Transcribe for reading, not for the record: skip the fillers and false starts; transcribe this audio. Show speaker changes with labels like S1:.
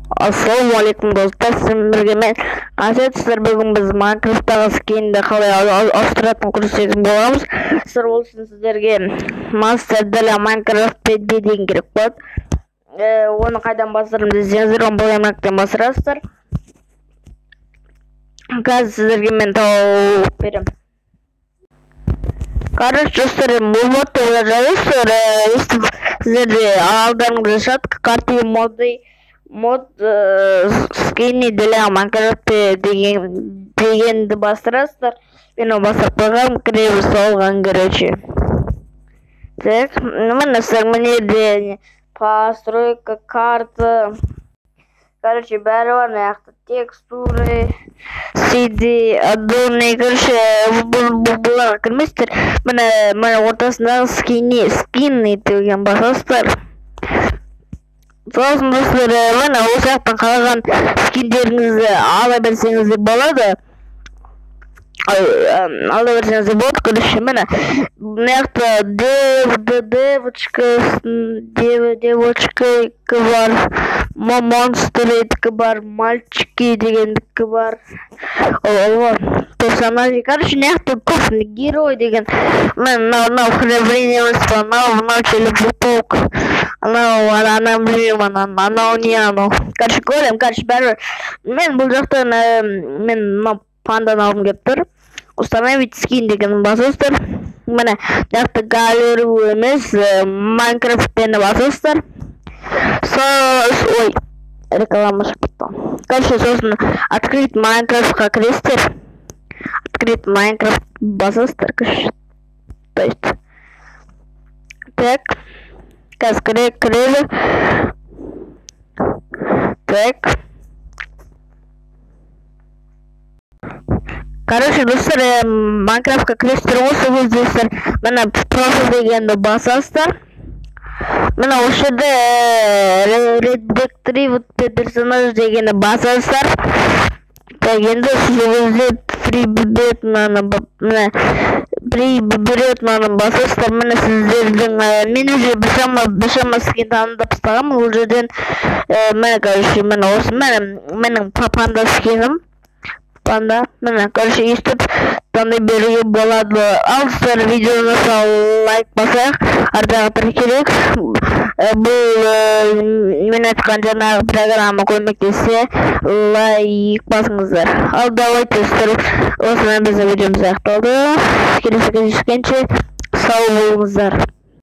S1: Ассалаумағалейкум, достар! Сіздермен бірге мен, Қасиет. Сіздер бүгін біз Майнкрафттағы скинді қалай ауыстыратынын көрсететін боламыз. Сіздер ол үшін сіздерге мастер для Майнкрафт деген керек болады. Оны қайдан бастырамын десеңіздер, оны Play Market-тен бастырасыздар. Қазір сіздерге мен тауып беремін. Короче, достар, бұл модты жазасыздар, өстіп сіздерде алдарыңызда шығады карты моды, мод скины для Майнкрафт дегенді бастырасыздар. Мен оны бастырып қойғанмын, кіре салған, короче. Так, міне, сіздер мына жерде постройка карты, короче, бәрі бар. Мына жақта текстуры, CD, аддоны, короче, бұларға кірмейсіздер. Міне, ортасындағы скины деген басасыздар. Сосын, достар, міне, осы жақтан қалаған скиндеріңізді ала берсеңіздер болады. Ала берсеңіздер болады, короче, міне, мына жақта девочка, девочка бар, монстрдікі бар, мальчики дегендікі бар, персонажи, короче, мына жақта көп, герой деген, міне, мынау храбрение емес па, мынау челепаук, анау, ана, білмеймін, анау не, анау, короче, көремін, короче, бәрібір. Мен бұл жақтан мен мынау панданы алғым келіп тұр. Установить скин деген басасыздар. Міне, мына жақта галерея емес, Майнкрафттен басасыздар. Ой, реклама шығып кетті. Короче, сосын открыть Майнкрафтқа кіресіздер. Открыть Майнкрафт басасыздар, короче. То есть так, қазір кіреді. Так. Короче, достар, Майнкрафтқа кіресіздер ғой, сол кезде сіздер міне, профиль дегенді басасыздар. Міне, осы жерде редактировать персонаж дегенді басасыздар. Так, енді сол кезде приберет мынаны, міне, приберет мынаны басасыздар. Міне, сіздердің мен уже біршама скин таңдап тастағанмын ол жерден. Міне, короче, міне, осы, міне, менің панда скинім. Панда, міне, короче, өйстіп таңдай беруге болады. Ал, достар, видеоны лайк басайық, артағы тіркелейік. Бұл мен айтқан жаңағы программа көмектессе, лайк басыңыздар. Ал, давайте, достар, осымен біздің видеомыз аяқталды. Келесі кездескенше сау болыңыздар.